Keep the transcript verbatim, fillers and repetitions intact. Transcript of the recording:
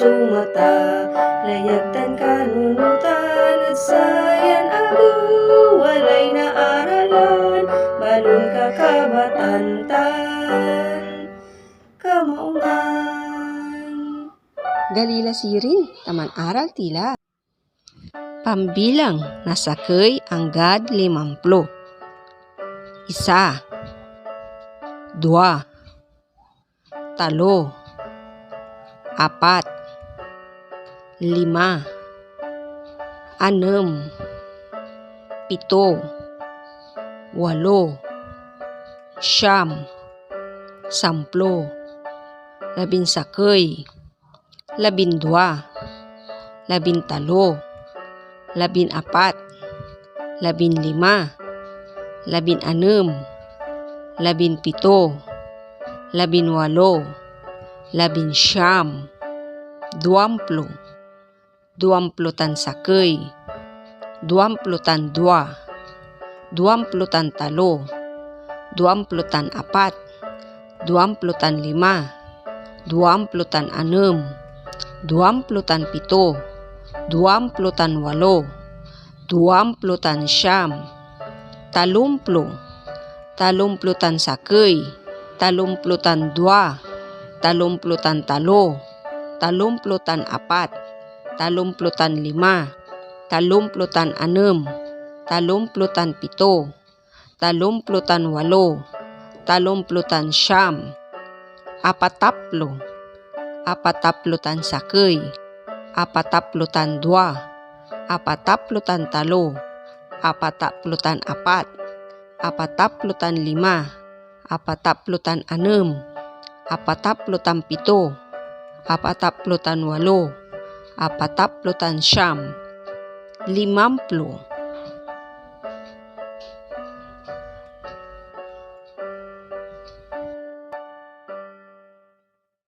so mata, layag tan kanunotan, ed sayan agew walay naaralan, balon kakabatan tan kamaungan. Gali la sirin, ta manaral ti la. Pambilang na sakey anggad limamplo. Isa, dua, talo, apat, lima, anem, pito, walo, siam, samplo, labinsakey, labindua, labintalo, labinapat, labinlima, labinanem, labinpito, labinwalo, labinsiam, duamplo, duamplo tan sakey, duamplo tan dua, duamplo tan talo, duamplo tan apat, duamplo tan lima, duamplo tan anem, duamplo tan pito, duamplo tan walo, duamplo tan siam, talomplo, talomplo tan sakey, talomplo tan dua, talomplo tan talo, talomplo tan apat, talomplo tan lima, talomplo tan anem, talomplo tan pito, talomplo tan walo, talomplo tan siam, apataplo, apataplo tan sakey, apataplo tan dua, apataplo tan talo, apataplo tan apat, apataplo tan lima, apataplo tan anem, apataplo tan pito, apataplo tan walo, apataplo tan siam, limamplo,